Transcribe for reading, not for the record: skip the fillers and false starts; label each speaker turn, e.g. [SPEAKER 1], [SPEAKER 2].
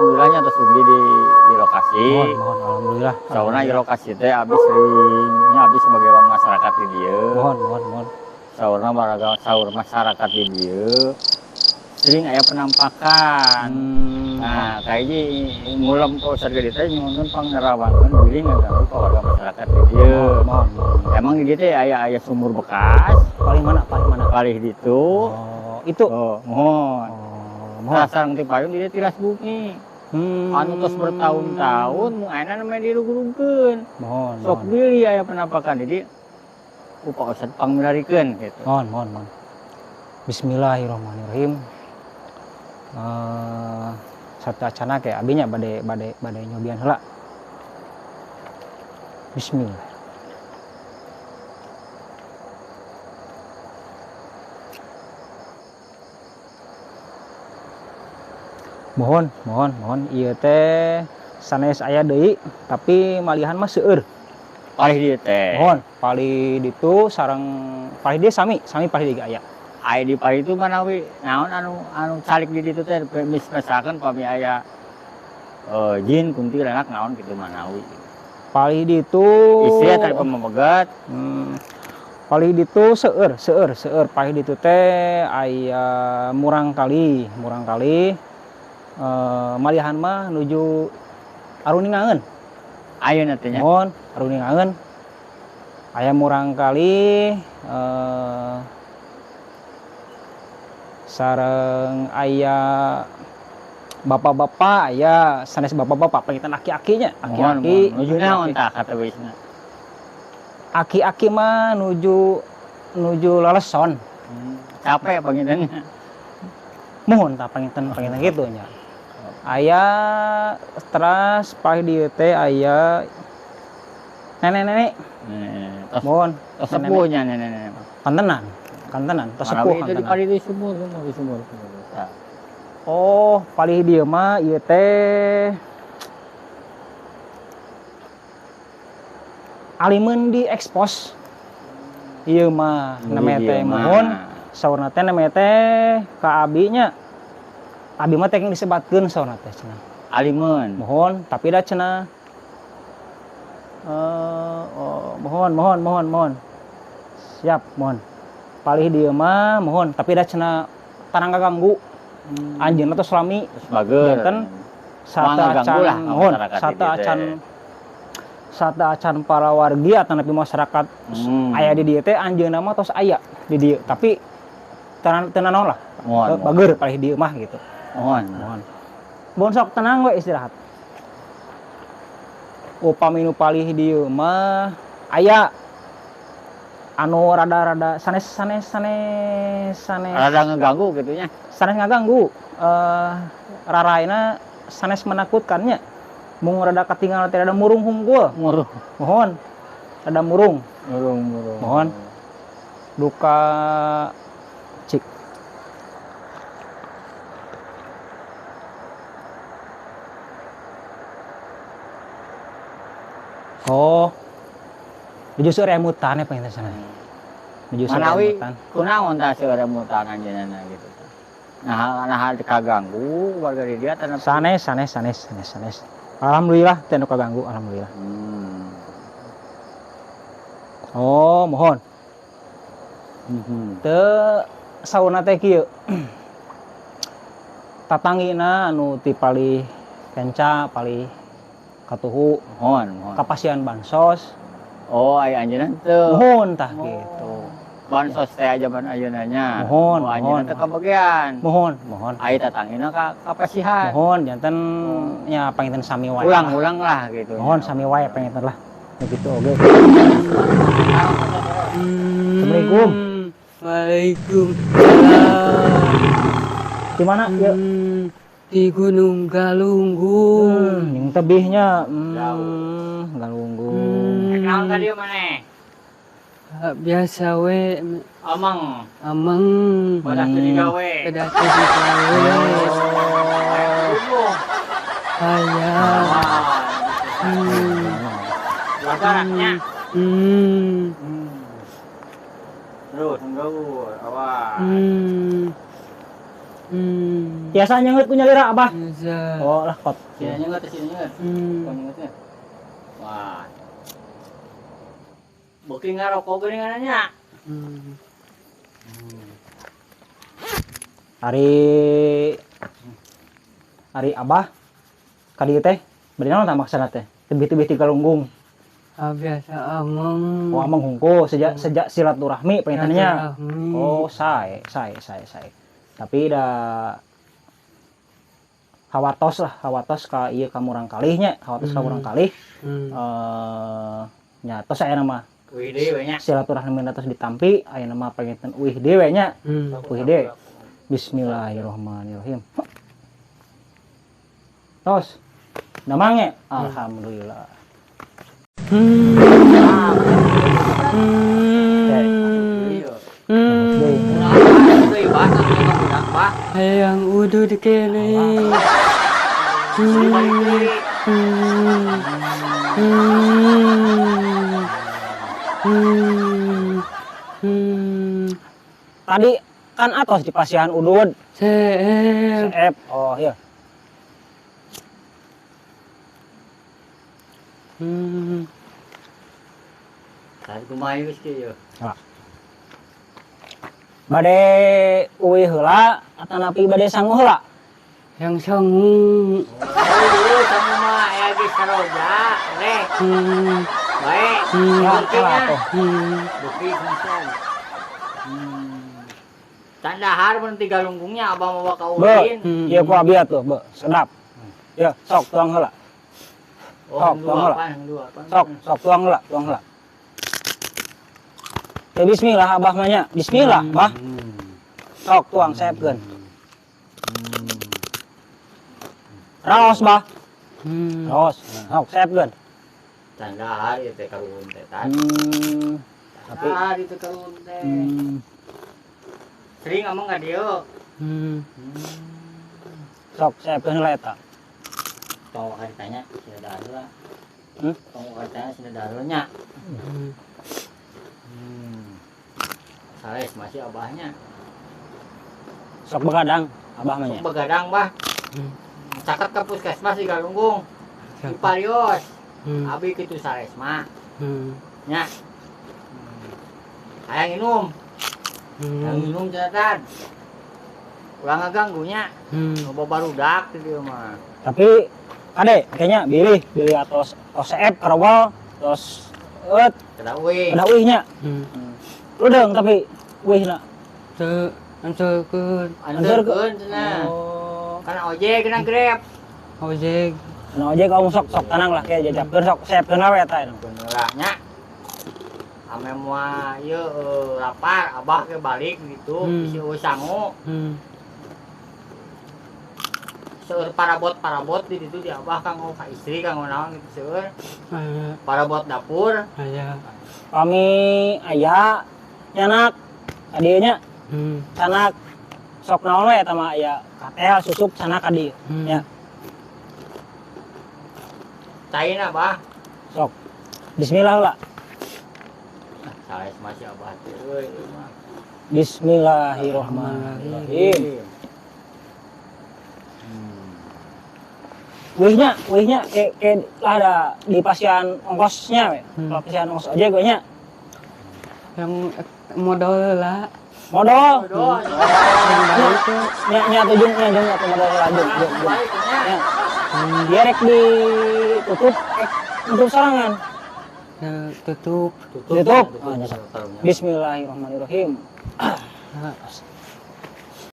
[SPEAKER 1] Alhamdulillahnya tos dugi di lokasi.
[SPEAKER 2] Mohon, mohon, alhamdulillah.
[SPEAKER 1] Saurna di lokasi teh abdi seringnya abdi sebagai masyarakat di dieu.
[SPEAKER 2] Mohon, mohon, mohon.
[SPEAKER 1] Saurna warga saur masyarakat di dieu sering aya penampakan. Nah, kayak ngulem ke Ustaz Gede teh nyuhunkeun pangnerawangkeun bilih ngaganggu ka warga masyarakat di dieu.
[SPEAKER 2] Mohon, mohon.
[SPEAKER 1] Emang di dieu teh aya aya sumur bekas.
[SPEAKER 2] Palih mana? Palih mana?
[SPEAKER 1] Palih ditu.
[SPEAKER 2] Oh, itu.
[SPEAKER 1] Oh, mohon.
[SPEAKER 2] Oh, mohon.
[SPEAKER 1] Sareng ti payun di dieu tilas bumi. Anu tos bertahun-tahun mung ayeuna namanya dirugurugkeun.
[SPEAKER 2] Mohon.
[SPEAKER 1] Sok bilih aya penampakan jadi ku Pak Ustad pangmilarikeun gitu.
[SPEAKER 2] Mohon, mohon, mohon. Bismillahirrahmanirrahim. Satu acana kayak abinya bade bade bade nyobian heula. Bismillah. Mohon, mohon, mohon. Ieu teh sanes aya deui, tapi malihan mah seueur.
[SPEAKER 1] Palih dieu teh.
[SPEAKER 2] Mohon, palih ditu sareng palih dieu sami, sami palih dieu aya.
[SPEAKER 1] Aya di palih itu manawi naon anu anu calik di ditu teh misalkan pami aya jin kuntilanak naon kitu manawi.
[SPEAKER 2] Palih ditu
[SPEAKER 1] istri teh pameget.
[SPEAKER 2] Palih ditu seueur, seueur, seueur. Palih ditu teh aya murang kali, murang kali. Malihan mah nuju aruningangeun.
[SPEAKER 1] Ayeuna teh nya.
[SPEAKER 2] Mohon, aruningangeun. Aya murang kali sareng aya bapak-bapak, aya sanes bapak-bapak pangitan aki-akinya, aki-aki.
[SPEAKER 1] Nuju naon tah kata wisna?
[SPEAKER 2] Aki-aki mah nuju nuju leleson.
[SPEAKER 1] Capek pangitannya.
[SPEAKER 2] Mohon tah pangitan pangitan kitu nya. Aya teras palih dieu teh aya nenek-nenek. Mohon,
[SPEAKER 1] tos sepuhnya nenek-nenek.
[SPEAKER 2] Kantenan, kantenan, tos sepuh
[SPEAKER 1] itu di palih dieu sumur, sumur, sumur.
[SPEAKER 2] Oh, palih dieu mah ieu teh alimeun diekspos. Ieu mah namanya teh mohon, saurna teh namanya teh ka abi nya. Abi mah teh disebatkeun saurna teh cenah.
[SPEAKER 1] Alimeun.
[SPEAKER 2] Mohon, tapi da cenah oh, mohon, mohon, mohon, mohon. Siap, mohon. Palih dieu mah mohon, tapi da cenah tarang kaganggu. Anjeunna tos lami
[SPEAKER 1] bager.
[SPEAKER 2] Janten sata acan mohon, sata acan sata acan para wargi atanapi masyarakat aya di dieu teh anjeunna mah tos aya di dieu, tapi teu naon lah. Bager palih dieu mah gitu.
[SPEAKER 1] Mohon,
[SPEAKER 2] mohon. Mohon sok tenang we istirahat. Upami nu palih dieu mah aya anu rada-rada sanes sanes sanes sanes
[SPEAKER 1] rada ngeganggu gitu nya.
[SPEAKER 2] Sanes ngaganggu, raraina sanes menakutkannya. Mung rada katinggal teh rada murung hungkul.
[SPEAKER 1] Murung.
[SPEAKER 2] Mohon. Rada murung.
[SPEAKER 1] Murung, murung.
[SPEAKER 2] Mohon. Duka cik. Oh. Nuju seueur emutan ya panginten sana. Nuju seueur emutan.
[SPEAKER 1] Kunaon tah seueur emutan anjeunna gitu. Nah, nah kaganggu warga di dieu tanah
[SPEAKER 2] sanes sanes sanes sanes sanes. Alhamdulillah teu nu kaganggu, alhamdulillah. Oh, mohon. Teu saurna teh kieu. Tatangina anu ti palih kenca, palih katuhu,
[SPEAKER 1] mohon, mohon.
[SPEAKER 2] Kapasian bansos.
[SPEAKER 1] Oh, aya anjeunna teu.
[SPEAKER 2] Mohon tah gitu.
[SPEAKER 1] Bansos teh jaman ayeuna nya.
[SPEAKER 2] Mohon,
[SPEAKER 1] oh, anjeunna teh kabagean.
[SPEAKER 2] Mohon, mohon.
[SPEAKER 1] Aya tatangina ka kapasihan.
[SPEAKER 2] Mohon janten nya panginten sami wae.
[SPEAKER 1] Ulang-ulang lah gitu.
[SPEAKER 2] Mohon sami wae panginten lah. Begitu oge. Assalamualaikum.
[SPEAKER 3] Waalaikumsalam.
[SPEAKER 2] Di mana ya?
[SPEAKER 3] Di Gunung Galunggung.
[SPEAKER 2] Yang tebihnya Galunggung.
[SPEAKER 1] Naon ka dieu maneh?
[SPEAKER 3] Biasa we.
[SPEAKER 1] Ameng.
[SPEAKER 3] Ameng.
[SPEAKER 1] Pedah teu digawe.
[SPEAKER 3] Pedah teu digawe. Aya.
[SPEAKER 1] Baraknya. Terus enggak awas.
[SPEAKER 2] Biasa nyenget ku nyalira Abah.
[SPEAKER 3] Biasa.
[SPEAKER 2] Oh lah kot.
[SPEAKER 1] Sini nyenget, sini nyenget. Nyengetnya. Wah. Beuki ngarokok geuningan nya.
[SPEAKER 2] Ari Abah ka dieu teh bade naon tah maksudna teh? Tebih-tebih ti Galunggung.
[SPEAKER 3] Biasa ameng.
[SPEAKER 2] Oh, ameng hungkul sejak sejak silaturahmi pengennya. Oh, sae sae sae sae. Tapi da hawatos lah, hawatos ka ieu ka murang kalihnya, hawatos ka murang kalih. Nya tos aya nama
[SPEAKER 1] uih deui we nya.
[SPEAKER 2] Silaturahmi tos ditampi, aya nama panginten uih deui we nya. Uih deui. Bismillahirrahmanirrahim. Tos. Damang nya. Alhamdulillah.
[SPEAKER 3] Hayang udud kene.
[SPEAKER 2] Tadi kan atos di pasihan udud.
[SPEAKER 3] Seep.
[SPEAKER 2] Seep. Oh iya.
[SPEAKER 1] Tadi kumaha geus kieu?
[SPEAKER 2] Bade uih heula atanapi bade sangu heula?
[SPEAKER 3] Yang sangu.
[SPEAKER 1] Oh, sangu mah aya ge saroja, leh. Bae.
[SPEAKER 2] Beuki
[SPEAKER 1] Beuki kungsen. Tandahar mun ti Galunggungnya abah mawa ka ulin.
[SPEAKER 2] Ieu ku abi atuh, be, sedap. Ya, sok tuang heula.
[SPEAKER 1] Sok
[SPEAKER 2] tuang heula. Sok, sok tuang heula, tuang heula. Ya bismillah abah mah nya. Bismillah, Bah. Sok tuang seepkeun. Raos, Bah. Raos. Sok seepkeun.
[SPEAKER 1] Tandahar ieu teh karuhun teh tan.
[SPEAKER 2] Tapi
[SPEAKER 1] tandahar ieu teh karuhun teh. Sering ameng ka dieu.
[SPEAKER 2] Sok seepkeun heula eta.
[SPEAKER 1] Tong karitanya sia dahar heula. Tong karitanya sia dahar heula nya. Sales masih abahnya.
[SPEAKER 2] Sok begadang abah mah nya.
[SPEAKER 1] Sok begadang, Bah. Caket ka puskesmas di Galunggung. Di Parios. Abi kitu sales mah. Nya. Hayang minum. Hayang minum catatan. Ulah ngaganggunya. Loba barudak di dieu mah.
[SPEAKER 2] Tapi ade kayaknya bilih bilih atos OCF karowal terus eut
[SPEAKER 1] kada uih.
[SPEAKER 2] Kada uih nya. Ludeng tapi uihna.
[SPEAKER 3] Teu anterkeun.
[SPEAKER 1] Anterkeun cenah.
[SPEAKER 2] Oh.
[SPEAKER 1] Kana ojek kana Grab.
[SPEAKER 3] Ojek.
[SPEAKER 2] Kana ojek kamu sok sok tenang lah kayak jajapkeun sok seepkeun we eta.
[SPEAKER 1] Heula nya. Ame moal ieu lapar abah ke balik gitu bisi eueuh sangu. Seueur parabot-parabot di ditu di abah kanggo ka istri kanggo naon gitu seueur. Parabot dapur.
[SPEAKER 3] Aya.
[SPEAKER 2] Kami aya nyanak ka dieu nya. Sanak sok naon we eta mah aya katel susup sanak ka dieu nya.
[SPEAKER 1] Caina bah.
[SPEAKER 2] Sok. Bismillah lah.
[SPEAKER 1] Sanes masih abah teh euy mah.
[SPEAKER 2] Bismillahirrahmanirrahim. Wihnya, wihnya kayak lah ada di pasian ongkosnya, we. Pasian ongkos ojek we nya.
[SPEAKER 3] Yang modal lah.
[SPEAKER 2] Modal.
[SPEAKER 1] Modal.
[SPEAKER 2] Nya nya tujung nya jeung atau modal lah jeung jeung. Nya. Dia rek ditutup, tutup sorangan.
[SPEAKER 3] Tutup.
[SPEAKER 2] Tutup. Oh, nya. Bismillahirrahmanirrahim.